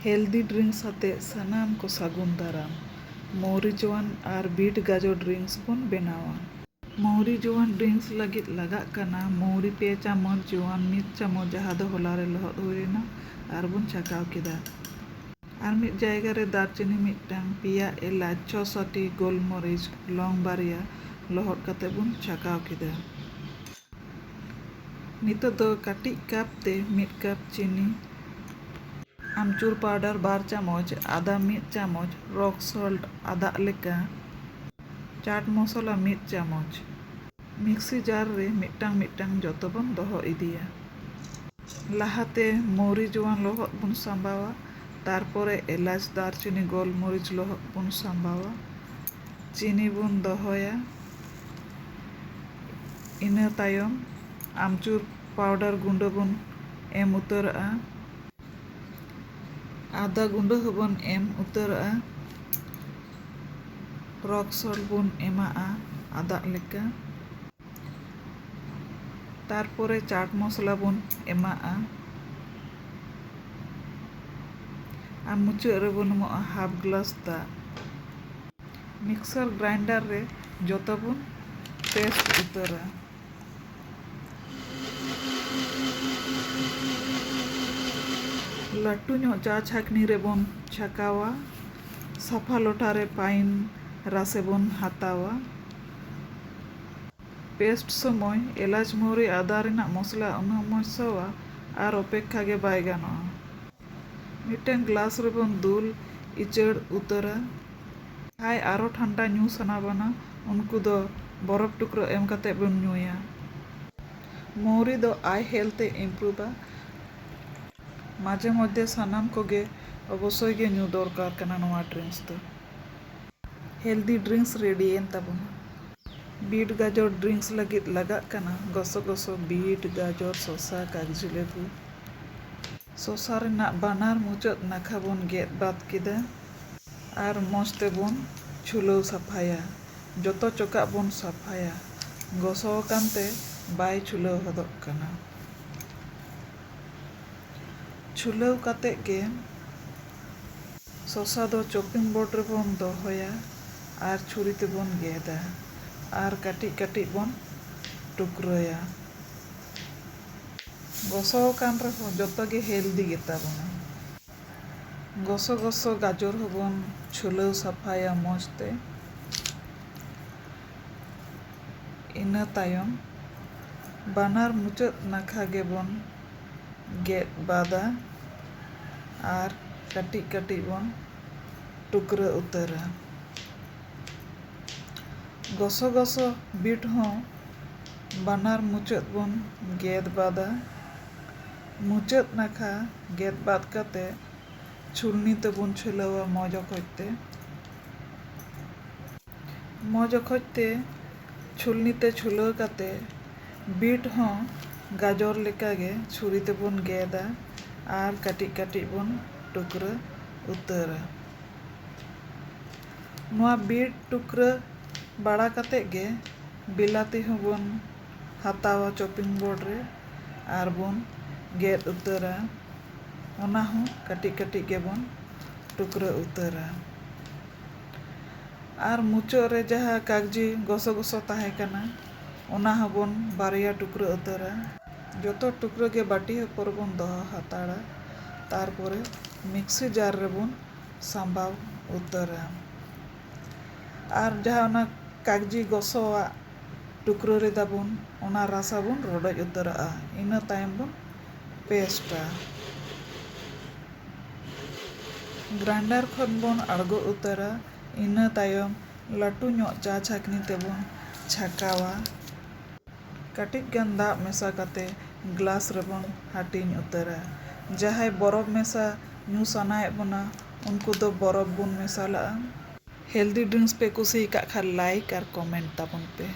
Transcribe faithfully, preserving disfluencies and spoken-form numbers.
Healthy drinks ᱟᱛᱮ ᱥᱟᱱᱟᱢ ᱠᱚ ᱥᱟᱹᱜᱩᱱ ᱫᱟᱨᱟᱢ᱾ ᱢᱚᱣᱨᱤ ᱡᱚᱣᱟᱱ ᱟᱨ ᱵᱤᱴ ᱜᱟᱡᱚᱨ drinks ᱵᱚᱱ ᱵᱮᱱᱟᱣᱟ᱾ ᱢᱚᱣᱨᱤ ᱡᱚᱣᱟᱱ drinks ᱞᱟᱹᱜᱤᱫ ᱞᱟᱜᱟᱜ ᱠᱟᱱᱟ ᱢᱚᱣᱨᱤ ᱯᱮ ᱪᱟᱢᱚᱪ, ᱡᱚᱣᱟᱱ ᱢᱤᱫ ᱪᱟᱢᱚᱪ, ᱡᱟᱦᱟᱸ ᱫᱚ ᱦᱚᱞᱟ ᱨᱮ ᱞᱚᱦᱚᱫ ᱦᱩᱭ ᱞᱮᱱᱟ ᱟᱨ ᱵᱚᱱ ᱪᱷᱟᱠᱟᱣ ᱠᱮᱫᱟ᱾ ᱟᱨ ᱢᱤᱫ ᱡᱟᱭᱜᱟ ᱨᱮ ᱫᱟᱨᱪᱤᱱᱤ ᱢᱤᱫᱴᱟᱝ, ᱯᱮᱭᱟ ᱮᱞᱟᱪ, ᱪᱷᱚ ᱥᱟᱛ ᱴᱤ ᱜᱳᱞᱢᱚᱨᱤᱪ, ᱞᱚᱝ ᱵᱟᱨᱭᱟ, ᱞᱚᱦᱚᱫ ᱠᱟᱛᱮ ᱵᱚᱱ ᱪᱷᱟᱠᱟᱣ ᱠᱮᱫᱟ᱾ ᱱᱤᱛᱚᱜ ᱫᱚ ᱠᱟᱹᱴᱤᱡ ᱠᱟᱯ ᱛᱮ ᱢᱤᱫ ᱠᱟᱯ ᱪᱤᱱᱤ, ᱟᱢᱪᱩᱨ powder ᱵᱟᱨ ᱪᱟᱢᱚᱪ, ᱟᱫᱟ ᱢᱤᱫ ᱪᱟᱢᱚᱪ, rock salt ᱟᱫᱟᱜ ᱞᱮᱠᱟ, ᱪᱟᱴ ᱢᱚᱥᱞᱟ ᱢᱤᱫ ᱪᱟᱢᱚᱪ᱾ ᱢᱤᱠᱥᱤ ᱡᱟᱨ ᱨᱮ ᱢᱤᱫᱴᱟᱝ ᱢᱤᱫᱴᱟᱝ ᱡᱚᱛᱚ ᱵᱚᱱ ᱫᱚᱦᱚ ᱤᱫᱤᱭᱟ᱾ ᱞᱟᱦᱟᱛᱮ ᱢᱚᱣᱨᱤ ᱡᱚᱣᱟᱱ ᱞᱚᱦᱚᱫ ᱵᱚᱱ ᱥᱟᱢᱵᱟᱣᱟ, ᱛᱟᱨᱯᱚᱨᱮ ᱮᱞᱟᱪ, ᱫᱟᱨᱪᱤᱱᱤ, ᱜᱳᱞᱢᱚᱨᱤᱪ ᱞᱚᱦᱚᱫ ᱵᱚᱱ ᱥᱟᱢᱵᱟᱣᱟ᱾ ᱪᱤᱱᱤ ᱵᱚᱱ ᱫᱚᱦᱚᱭᱟ᱾ ᱤᱱᱟᱹ ᱛᱟᱭᱚᱢ ᱟᱢᱪᱩᱨ powder ᱜᱩᱸᱰᱟᱹ ᱵᱚᱱ ᱮᱢ ᱩᱛᱟᱹᱨᱟᱜᱼᱟ᱾ ᱟᱫᱟ ᱜᱩᱸᱰᱟᱹ ᱦᱚᱸᱵᱚᱱ ᱮᱢ ᱩᱛᱟᱹᱨᱟᱜᱼᱟ᱾ Rock salt ᱵᱚᱱ ᱮᱢᱟᱜᱼᱟ ᱟᱫᱟᱜ ᱞᱮᱠᱟ᱾ ᱛᱟᱨᱯᱚᱨᱮ ᱪᱟᱴ ᱢᱚᱥᱞᱟ ᱵᱚᱱ ᱮᱢᱟᱜᱼᱟ᱾ ᱟᱨ ᱢᱩᱪᱟᱹᱫ ᱨᱮᱵᱚᱱ ᱮᱢᱚᱜᱼᱟ half glass ᱫᱟᱜ᱾ Mixer grinder ᱨᱮ ᱡᱚᱛᱚ ᱵᱚᱱ paste ᱩᱛᱟᱹᱨᱟ᱾ ᱞᱟᱹᱴᱩ ᱧᱚᱜ ᱪᱟ ᱪᱷᱟᱸᱠᱱᱤ ᱨᱮᱵᱚᱱ ᱪᱷᱟᱠᱟᱣᱟ᱾ ᱥᱟᱯᱷᱟ ᱞᱚᱴᱟ ᱨᱮ ᱯᱟᱭᱤᱱ ᱨᱟᱥᱮ ᱵᱚᱱ ᱦᱟᱛᱟᱣᱟ᱾ Paste ᱥᱚᱢᱚᱭ ᱮᱞᱟᱪ, ᱢᱚᱣᱨᱤ, ᱟᱫᱟ ᱨᱮᱱᱟᱜ ᱢᱚᱥᱞᱟ ᱩᱱᱟᱹᱜ ᱢᱚᱡᱽ ᱥᱚᱣᱟ ᱟᱨ ᱚᱯᱮᱠᱠᱷᱟ ᱜᱮ ᱵᱟᱭ ᱜᱟᱱᱚᱜᱼᱟ᱾ ᱢᱤᱫᱴᱟᱝ glass ᱨᱮᱵᱚᱱ ᱫᱩᱞ ᱤᱪᱟᱹᱲ ᱩᱛᱟᱹᱨᱟ᱾ ᱡᱟᱦᱟᱸᱭ ᱟᱨᱚ ᱴᱷᱟᱱᱰᱟ ᱧᱩ ᱥᱟᱱᱟ ᱵᱚᱱᱟ, ᱩᱱᱠᱩ ᱫᱚ ᱵᱚᱨᱚᱯᱷ ᱴᱩᱠᱨᱟᱹ ᱮᱢ ᱠᱟᱛᱮ ᱵᱚᱱ ᱧᱩᱭᱟ᱾ ᱢᱚᱣᱨᱤ ᱫᱚ eye health ᱮ improve ᱟ᱾ ᱢᱟᱡᱷᱮ ᱢᱚᱫᱽᱫᱷᱮ ᱥᱟᱱᱟᱢ ᱠᱚᱜᱮ ᱚᱵᱚᱥᱥᱳᱭ ᱜᱮ ᱧᱩ ᱫᱚᱨᱠᱟᱨ ᱠᱟᱱᱟ ᱱᱚᱣᱟ drinks ᱫᱚ᱾ Healthy drinks ready ᱮᱱ ᱛᱟᱵᱚᱱᱟ᱾ ᱵᱤᱴ ᱜᱟᱡᱚᱨ drinks ᱞᱟᱹᱜᱤᱫ ᱞᱟᱜᱟᱜ ᱠᱟᱱᱟ ᱜᱚᱥᱚ ᱜᱚᱥᱚ ᱵᱤᱴ, ᱜᱟᱡᱚᱨ, ᱥᱚᱥᱟ, ᱠᱟᱜᱽᱡᱤ ᱞᱮᱵᱩ᱾ ᱥᱚᱥᱟ ᱨᱮᱱᱟᱜ ᱵᱟᱱᱟᱨ ᱢᱩᱪᱟᱹᱫ ᱱᱟᱠᱷᱟ ᱵᱚᱱ ᱜᱮᱫ ᱵᱟᱫ ᱠᱮᱫᱟ ᱟᱨ ᱢᱚᱡᱽ ᱛᱮᱵᱚᱱ ᱪᱷᱩᱞᱟᱹᱣ ᱥᱟᱯᱷᱟᱭᱟ᱾ ᱡᱚᱛᱚ ᱪᱚᱠᱟᱜ ᱵᱚᱱ ᱥᱟᱯᱷᱟᱭᱟ᱾ ᱜᱚᱥᱚ ᱟᱠᱟᱱ ᱛᱮ ᱵᱟᱭ ᱪᱷᱩᱞᱟᱹᱣ ᱦᱚᱫᱚᱜ ᱠᱟᱱᱟ᱾ ᱪᱷᱩᱞᱟᱹᱣ ᱠᱟᱛᱮᱫ ᱜᱮ ᱥᱚᱥᱟ ᱫᱚ ᱪᱚᱯᱤᱝ ᱵᱳᱨᱰ ᱨᱮᱵᱚᱱ ᱫᱚᱦᱚᱭᱟ ᱟᱨ ᱪᱷᱩᱨᱤ ᱛᱮᱵᱚᱱ ᱜᱮᱫᱟ ᱟᱨ ᱠᱟᱹᱴᱤᱡ ᱠᱟᱹᱴᱤᱡ ᱵᱚᱱ ᱴᱩᱠᱨᱟᱹᱭᱟ᱾ ᱜᱚᱥᱚ ᱟᱠᱟᱱ ᱨᱮᱦᱚᱸ ᱡᱚᱛᱚ ᱜᱮ ᱦᱮᱞᱫᱤ ᱜᱮᱛᱟ ᱵᱚᱱᱟ᱾ ᱜᱚᱥᱚ ᱜᱚᱥᱚ ᱜᱟᱡᱚᱨ ᱦᱚᱸᱵᱚᱱ ᱪᱷᱩᱞᱟᱹᱣ ᱥᱟᱯᱷᱟᱭᱟ ᱢᱚᱡᱽ ᱛᱮ᱾ ᱤᱱᱟᱹ ᱛᱟᱭᱚᱢ ᱵᱟᱱᱟᱨ ᱢᱩᱪᱟᱹᱫ ᱱᱟᱠᱷᱟ ᱜᱮᱵᱚᱱ ᱜᱮᱫ ᱵᱟᱫᱟ ᱟᱨ ᱠᱟᱹᱴᱤᱡ ᱠᱟᱹᱴᱤᱡ ᱵᱚᱱ ᱴᱩᱠᱨᱟᱹ ᱩᱛᱟᱹᱨᱟ᱾ ᱜᱚᱥᱚ ᱜᱚᱥᱚ ᱵᱤᱴ ᱦᱚᱸ ᱵᱟᱱᱟᱨ ᱢᱩᱪᱟᱹᱫ ᱵᱚᱱ ᱜᱮᱫ ᱵᱟᱫᱟ᱾ ᱢᱩᱪᱟᱹᱫ ᱱᱟᱠᱷᱟ ᱜᱮᱫ ᱵᱟᱫ ᱠᱟᱛᱮ ᱪᱷᱩᱞᱱᱤ ᱛᱮᱵᱚᱱ ᱪᱷᱩᱞᱟᱹᱣᱟ ᱢᱚᱡᱽ ᱚᱠᱚᱡ ᱛᱮ᱾ ᱢᱚᱡᱽ ᱚᱠᱚᱡ ᱛᱮ ᱪᱷᱩᱞᱱᱤ ᱛᱮ ᱪᱷᱩᱞᱟᱹᱣ ᱠᱟᱛᱮ ᱵᱤᱴ ᱦᱚᱸ ᱜᱟᱡᱚᱨ ᱞᱮᱠᱟᱜᱮ ᱪᱷᱩᱨᱤ ᱛᱮᱵᱚᱱ ᱜᱮᱫᱟ ᱟᱨ ᱠᱟᱹᱴᱤᱡ ᱠᱟᱹᱴᱤᱡ ᱵᱚᱱ ᱴᱩᱠᱨᱟᱹ ᱩᱛᱟᱹᱨᱟ᱾ ᱱᱚᱣᱟ ᱵᱤᱴ ᱴᱩᱠᱨᱟᱹ ᱵᱟᱲᱟ ᱠᱟᱛᱮ ᱜᱮ ᱵᱤᱞᱟᱹᱛᱤ ᱦᱚᱸᱵᱚᱱ ᱦᱟᱛᱟᱣᱟ ᱪᱚᱯᱤᱝ ᱵᱳᱨᱰ ᱨᱮ ᱟᱨ ᱵᱚᱱ ᱜᱮᱫ ᱩᱛᱟᱹᱨᱟ᱾ ᱚᱱᱟ ᱦᱚᱸ ᱠᱟᱹᱴᱤᱡ ᱠᱟᱹᱴᱤᱡ ᱜᱮᱵᱚᱱ ᱴᱩᱠᱨᱟᱹ ᱩᱛᱟᱹᱨᱟ᱾ ᱟᱨ ᱢᱩᱪᱟᱹᱫ ᱨᱮ ᱡᱟᱦᱟᱸ ᱠᱟᱜᱽᱡᱤ ᱜᱚᱥᱚ ᱜᱚᱥᱚ ᱛᱟᱦᱮᱸ ᱠᱟᱱᱟ, ᱚᱱᱟ ᱦᱚᱸᱵᱚᱱ ᱵᱟᱨᱭᱟ ᱴᱩᱠᱨᱟᱹ ᱩᱛᱟᱹᱨᱟ᱾ ᱡᱚᱛᱚ ᱴᱩᱠᱨᱟᱹ ᱜᱮ ᱵᱟᱹᱴᱤ ᱦᱚᱯᱚᱱ ᱨᱮᱵᱚᱱ ᱫᱚᱦᱚ ᱦᱟᱛᱟᱲᱟ᱾ ᱛᱟᱨᱯᱚᱨᱮ ᱢᱤᱠᱥᱤ ᱡᱟᱨ ᱨᱮᱵᱚᱱ ᱥᱟᱢᱵᱟᱣ ᱩᱛᱟᱹᱨᱟ᱾ ᱟᱨ ᱡᱟᱦᱟᱸ ᱚᱱᱟ ᱠᱟᱜᱽᱡᱤ ᱜᱚᱥᱚᱣᱟᱜ ᱴᱩᱠᱨᱟᱹ ᱞᱮᱫᱟ ᱵᱚᱱ, ᱚᱱᱟ ᱨᱟᱥᱟ ᱵᱚᱱ ᱨᱚᱰᱚᱡ ᱩᱛᱟᱹᱨᱟᱜᱼᱟ᱾ ᱤᱱᱟᱹ ᱛᱟᱭᱚᱢ ᱵᱚᱱ ᱯᱮᱥᱴᱟ᱾ ᱜᱨᱟᱭᱱᱰᱟᱨ ᱠᱷᱚᱱ ᱵᱚᱱ ᱟᱬᱜᱚ ᱩᱛᱟᱹᱨᱟ᱾ ᱤᱱᱟᱹ ᱛᱟᱭᱚᱢ ᱞᱟᱹᱴᱩ ᱧᱚᱜ ᱪᱟ ᱪᱷᱟᱠᱱᱤ ᱛᱮᱵᱚᱱ ᱪᱷᱟᱠᱟᱣᱟ᱾ ᱠᱟᱹᱴᱤᱡ ᱜᱟᱱ ᱫᱟᱜ ᱢᱮᱥᱟ ᱠᱟᱛᱮ ᱜᱞᱟᱥ ᱨᱮᱵᱚᱱ ᱦᱟᱹᱴᱤᱧ ᱩᱛᱟᱹᱨᱟ᱾ ᱡᱟᱦᱟᱸᱭ ᱵᱚᱨᱚᱯᱷ ᱢᱮᱥᱟ ᱧᱩ ᱥᱟᱱᱟᱭᱮᱫ ᱵᱚᱱᱟ, ᱩᱱᱠᱩ ᱫᱚ ᱵᱚᱨᱚᱯᱷ ᱵᱚᱱ ᱢᱮᱥᱟᱞᱟᱜᱼᱟ᱾ ᱦᱮᱞᱫᱤ ᱰᱨᱤᱝᱠᱥ ᱯᱮ ᱠᱩᱥᱤᱭᱟᱠᱟᱫ ᱠᱷᱟᱱ ᱞᱟᱭᱤᱠ ᱟᱨ ᱠᱚᱢᱮᱱᱴ ᱛᱟᱵᱚᱱ ᱯᱮ᱾